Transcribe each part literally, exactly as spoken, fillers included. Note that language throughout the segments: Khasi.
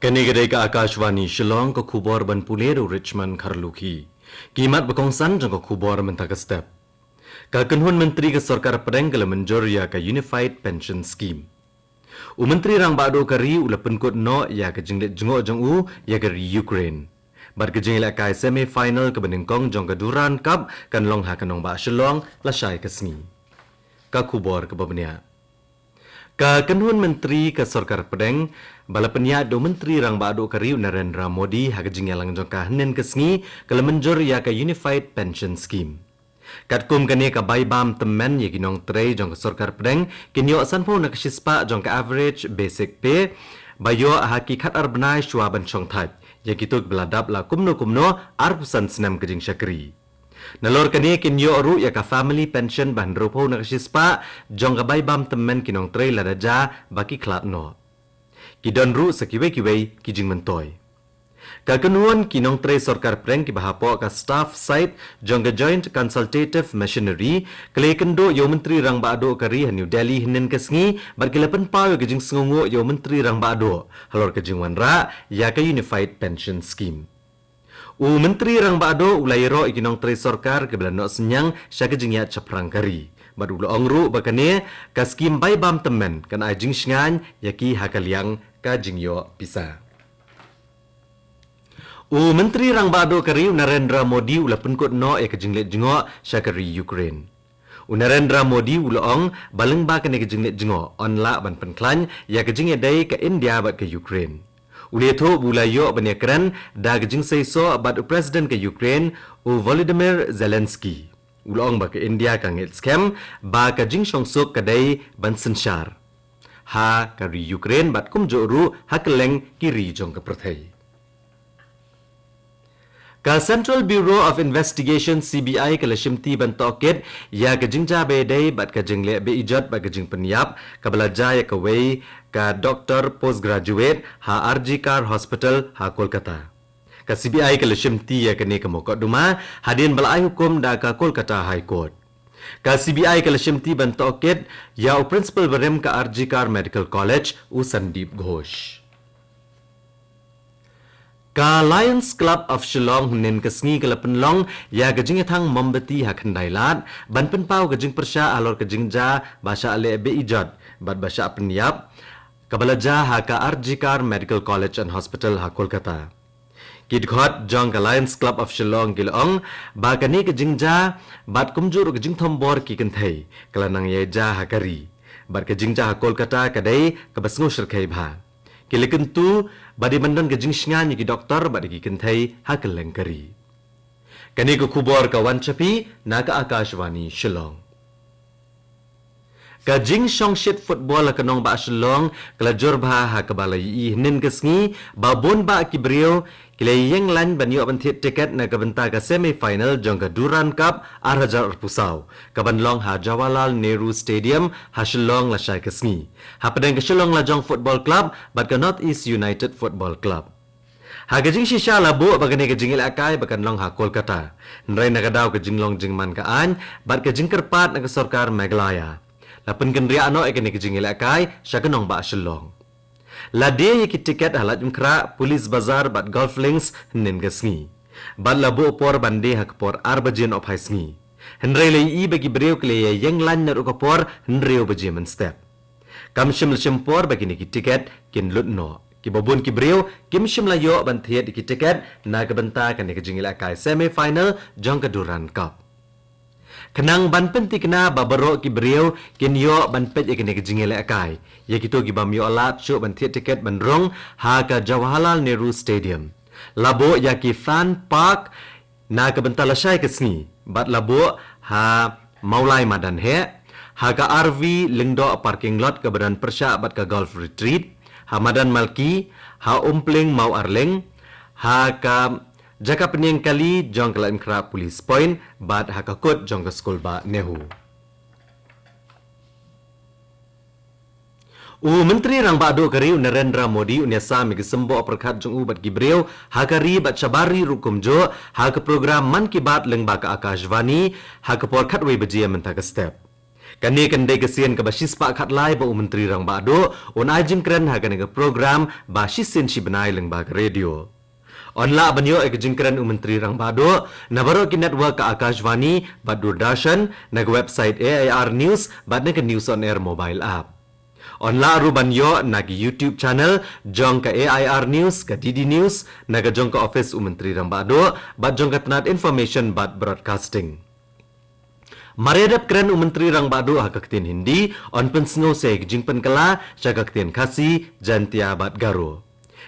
Kane ka dei ka Akashvani Shillong, ka khubor ban pule da u Richmond Kharlukhi. Ki mat ba kongsan jong ka khubor mynta ka step. Ka kynhun myntri ka sorkar pdeng ka la mynjur ïa ka Unified Pension Scheme. U Myntri Rangbah Duh ka ri u la pynkut noh ïa ka jingleit jngoh jong u ïa ka ri Ukraine. Bad ka jingïalehkai semi final kaba nyngkong jong ka Durand Cup kan long ha ka nongbah Shillong lashai ka sngi. Ka khubor kaba bniah. Ka kynhun myntri ka sorkar pdeng ba la pynïaid da u Myntri Rangbah Duh ka ri u Narendra Modi ha ka jingïalang jong ka hynnin ka sngi ka la mynjur ïa ka Unified Pension Scheme. Katkum kane ka bai bam tymmen ïa ki nongtrei jong ka sorkar pdeng kin ïoh sanphew na ka shispah jong ka average basic pay ba ïoh ha ki khatar bnai shuwa ban shongthait ïa kito kiba la dap la kumno kumno arphew san snem ka jingshakri. Nalor kane kin ïoh ruh ïa ka family pension ba hynriewphew na ka shispah jong ka bai bam tymmen ki nongtrei lada jia ba ki khlad noh. Ki don ruh sa kiwei kiwei ki jingmyntoi. Ka kynhun ki nongtrei sorkar pdeng kiba hapoh ka staff side jong ka Joint Consultative Machinery ka la ïakynduh ïa u Myntri Rangbah Duh ka ri ha New Delhi hynnin ka sngi bad ki la pynpaw ïa ka jingsngewnguh ïa u Myntri Rangbah Duh halor ka jingwanrah ïa ka Unified Pension Scheme. U Myntri Rangbah Duh u la ïaroh ïa ki nongtrei sorkar kiba la noh synñiang sha ka jingïaid shaphrang ka ri bad u la ong ruh ba kane ka skim bai bam tymmen kan ai jingshngaiñ ïa ki ha ka liang ka jingïoh pisa. U Myntri Rangbah Duh ka ri u Narendra Modi u la pynkut noh ïa ka jingleit jngoh sha ka ri Ukraine. U Narendra Modi u la ong ba lyngba kane ka jingleit jngoh yn lah ban pynkhlaiñ ïa ka jingïadei ka India bad ka Ukraine. U la ïathuh ba u la ïoh ban ïakren da ka jingseisoh bad u President ka Ukraine u Volodymyr Zelensky. U la ong ba ka India ka ngeit skhem ba ka jingshongsuk ka dei ban synshar ha ka ri Ukraine bad kumjuh ruh ha kylleng ki ri jong ka pyrthei. Ka Central Bureau of Investigation, C B I, ka la shimti ban tohkit ïa ka jingjia ba ïadei bad ka jingleh beijot bad ka jingpynïap kaba la jia ïa kawei ka doctor postgraduate ha R G Kar Hospital ha Kolkata. Ka C B I ka la shimti ïa kane ka mokotduma hadien ba la ai hukum da ka Kolkata High Court. Ka C B I ka la shimti ban tohkit ïa u principal barim ka R G Kar Medical College u Sandeep Ghosh. Ka Lions Club of Shillong hynnin ka sngi ka la pynlong ïa ka jingïathang mombati ha Khyndai Lad ban pynpaw ka jingpyrshah halor ka jingjia ba shah leh beijot bad ba shah pynïap kaba la jia ha ka R G Kar Medical College and Hospital ha Kolkata. Ki dkhot jong ka Lions Club of Shillong ki la ong ba kane ka jingjia bad kumjuh ruh ka jingthombor ki kynthei ka la nang ïaid ha ka ri bad ka jingjia ha Kolkata ka dei kaba sngewshyrkhei bha. Ki la kyntu ba dei ban don ka jingshngaiñ ïa ki doktor bad ïa ki kynthei ha kylleng ka ri. Kane ka khubor ka wan sha phi na ka Akashvani Shillong. Ka jingshongshit football ha ka nongbah Shillong ka la jur bha ha kaba la ïohi hynnin ka sngi ba bun bah ki briew ki la ïeng lain ban ïoh ban thied tiket na ka bynta ka semi final jong ka Durand Cup ar hajar arphew saw kaban long ha Jawaharlal Nehru Stadium ha Shillong lashai ka sngi hapdeng ka Shillong Lajong Football Club bad ka North East United Football Club. Ha ka jingshisha la buh ba kane ka jingïalehkai ba kan long ha Kolkata. Hynrei na ka daw ka jinglong jingman ka aiñ bad ka jingkyrpad na ka sorkar Meghalaya, la pynkynriah noh ïa kane ka jingïalehkai sha ka nongbah Shillong. La die ïa ki tiket ha Laitumkhrah, Police Bazar bad Golf Links hynnin ka sngi. Bad la buh por ban die ha ka por ar baje nohphai sngi. Hynrei la ïohi ba ki briew ki la ïeng lain naduh ka por hynriew baje mynstep. Kam shym la shim por ba kine ki tiket kin lut noh. Kiba bun ki briew kim shym la ïoh ban thied ki tiket na ka bynta kane ka jingïalehkai semi final jong ka Durand Cup. Khnang ban pynthikna ba baroh ki briew kin ïoh ban peit ïa kane ka jingïalehkai, ïa kito ki bym ïoh lad shuh ban thied tiket ban rung ha ka Jawaharlal Nehru Stadium, la buh ïa ki fan park na ka bynta lashai ka sngi bad la buh ha Mawlai Madan Heh, ha ka R V Lyngdoh parking lot kaba don pyrshah bad ka Golf Retreat, ha Madan Malki, ha Umpling Maw Arleng, ha ka jaka pynïeng kali jong ka Laitumkhrah Police Point bad ha ka kut jong ka Skulbah Nehu. U Myntri Rangbah Duh ka ri u Narendra Modi un ïasam ïa ki symboh pyrkhat jong u bad ki briew ha ka ri bad shabar ri ruh kumjuh ha ka program Mann Ki Baat lyngba ka Akashvani ha ka por khatwei baje mynta ka step. Kane kan dei ka sien kaba shispah khatlai ba u Myntri Rangbah Duh un ai jingkren ha kane ka program ba shisien shi bnai lyngba ka radio. Yn lah ban ïoh ïa ka jingkren u Myntri Rangbah Duh na baroh ki network ka Akashvani bad Doordarshan, na ka website A I R News bad na ka News on Air mobile app. Yn lah ruh ban ïoh na ki YouTube channel jong ka A I R News, ka D D News, na ka jong ka office u Myntri Rangbah Duh bad jong ka tnat Information bad Broadcasting. Mar ïa dep kren u Myntri Rangbah Duh ha ka ktien Hindi, yn pynsngew sa ïa ki jingpynkylla sha ka ktien Khasi, Jaintia bad Garo.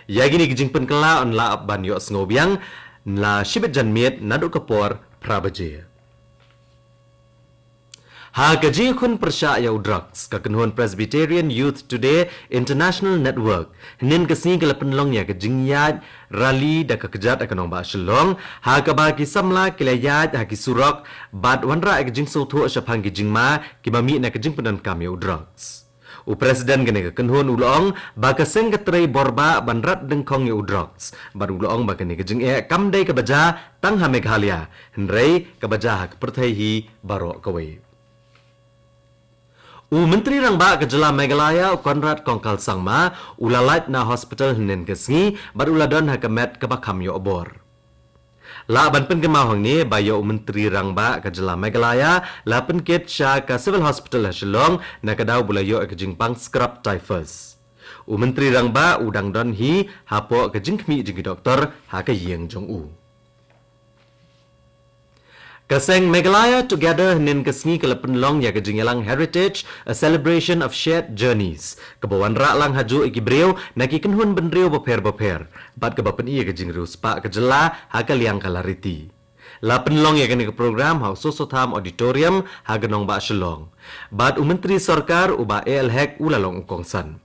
Ïa kine ki jingpynkylla yn lah ban ïohsngew biang na shibit janmiet naduh ka por phra baje. Ha ka jingïakhun pyrshah ïa u drugs, ka kynhun Presbyterian Youth Today International Network hynnin ka sngi ka la pynlong ïa ka jingïaid rally da ka kjat ha ka nongbah Shillong, ha kaba ki samla ki la ïaid ha ki surok bad wanrah ïa ka jingsngewthuh shaphang ki jingma kiba mih na ka jingpyndonkam ïa u drugs. U President kane ka kynhun u la ong ba ka seng ka trei bor bah ban rat dyngkhong ïa u drugs bad u la ong ba kane ka jingeh kam dei kaba jia tang ha Meghalaya, hynrei kaba jia ha ka pyrthei hi baroh kawei. U Myntri Rangbah ka jylla Meghalaya u Conrad Kongkal Sangma u la lait na hospital hynnin ka sngi bad u la don ha ka met kaba kham ïoh bor. Lah ban pynkynmaw hangne ba ïa u Myntri Rangbah ka jylla Meghalaya la pynkit sha ka Civil Hospital ha Shillong na ka daw ba u la ïoh ïa ka jingpang scrub typhus. U Myntri Rangbah u dang don hi hapoh ka jingkhmih jong ki doktor ha ka ïing jong u. Ka seng Meghalaya Together hynnin ka sngi ka la pynlong ïa ka jingïalang Heritage, a Celebration of Shared Journeys, kaba wanrah lang hajuh ïa ki briew na ki kynhun bynriew bapher bapher bad kaba pyni ïa ka jingriewspah ka jylla ha ka liang ka lariti. La pynlong ïa kane ka program ha u Soso Tham Auditorium ha ka nongbah Shillong. Bad u Myntri Sorkar u Bah A L Hek u la long u kongsan.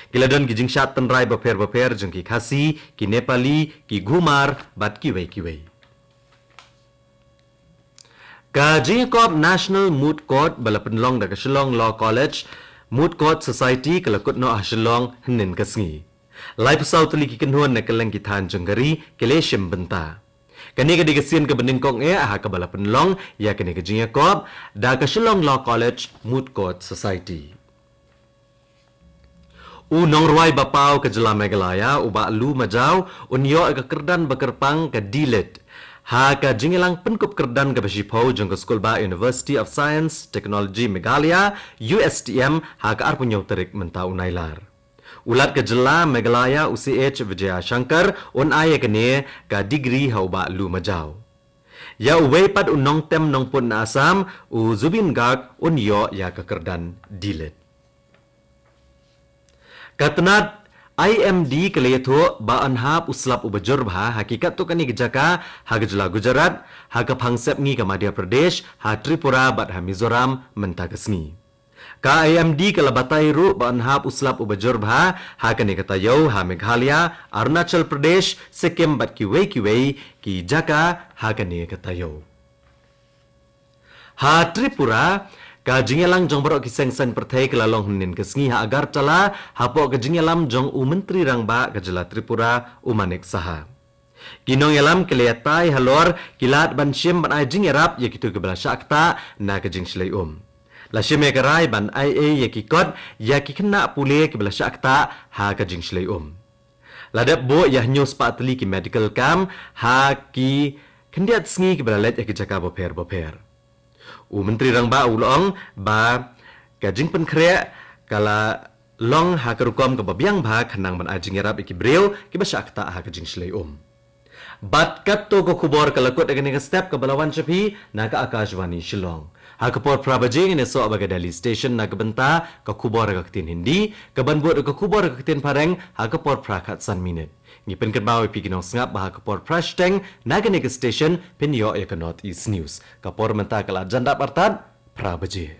Ki la don ki jingshad tynrai bapher bapher jong ki Khasi, ki Nepali, ki Ghumar bad kiwei kiwei. Ka jingïakop National Moot Court ba la pynlong da ka Shillong Law College Moot Court Society ka la kut noh ha Shillong hynnin ka sngi. Laiphew saw tylli ki kynhun na kylleng ki thaiñ jong ka ri ki la shim bynta. Kane ka dei ka sien kaba nyngkong eh ha kaba la pynlong ïa kane ka jingïakop da ka Shillong Law College Moot Court Society. U nongrwai ba paw ka jylla Meghalaya u Bah Lu Majaw un ïoh ïa ka kyrdan ba kyrpang ka D.Litt ha ka jingïalang pynkup kyrdan kaba shiphew jong ka skul bah University of Science Technology Meghalaya, U S T M, ha ka arphew hynñiew tarik mynta u Nailar. U Lat ka jylla Meghalaya u C H Vijayashankar un ai ïa kane ka degree ha u Bah Lu Majaw. Ïa uwei pat u nongtem nongput na Assam u Zubeen Garg un ïoh ïa ka kyrdan D.Litt. Ka tnat I M D ka la ïathuh ba yn hap u slap uba jur bha ha ki katto katne ki jaka ha ka jylla Gujarat, ha ka phangsep ngi ka Madhya Pradesh, ha Tripura bad ha Mizoram mynta ka sngi. Ka I M D ka la batai ruh ba yn hap u slap uba jur bha ha kane ka taïew ha Meghalaya, Arunachal Pradesh, Sikkim bad kiwei kiwei ki jaka ha kane ka taïew. Ha Tripura, ka jingïalang jong baroh ki seng saiñ pyrthei ka la long hynnin ka sngi ha Agartala, hapoh ka jingïalam jong u Myntri Rangbah ka jylla Tripura u Manik Saha. Ki nongïalam ki la ïatai halor ki lad ban shim ban ai jingïarap ïa kito kiba la shah ktah na ka jingshlei um. La shim ïa ka rai ban ai ei ïa ki kot ïa ki khynnah pule kiba la shah ktah ha ka jingshlei um. La dep buh ïa hynñiew spah tylli ki medical camp ha ki khyndiat sngi kiba la leit ïa ki jaka bapher bapher. U Myntri Rangbah u la ong ba ka jingpynkhreh ka la long ha ka rukom kaba biang bha khnang ban ai jingïarap ïa ki briew kiba shah ktah ha ka jingshlei um. Bad katto ka khubor ka la kut ha kane ka step kaba la wan sha phi na ka Akashvani Shillong. Ha ka por phra baje ngin ïasoh bad ka Delhi Station na ka bynta ka khubor ha ka ktien Hindi, kaban bud ka khubor ha ka ktien Phareng ha ka por phra khatsan minit. Ngi pynkynmaw ïa phi ki nongsngap ba ha ka por phra shiteng na kane ka station phin ïoh ïa ka North East News. Ka por mynta ka la jan dap artat phra baje.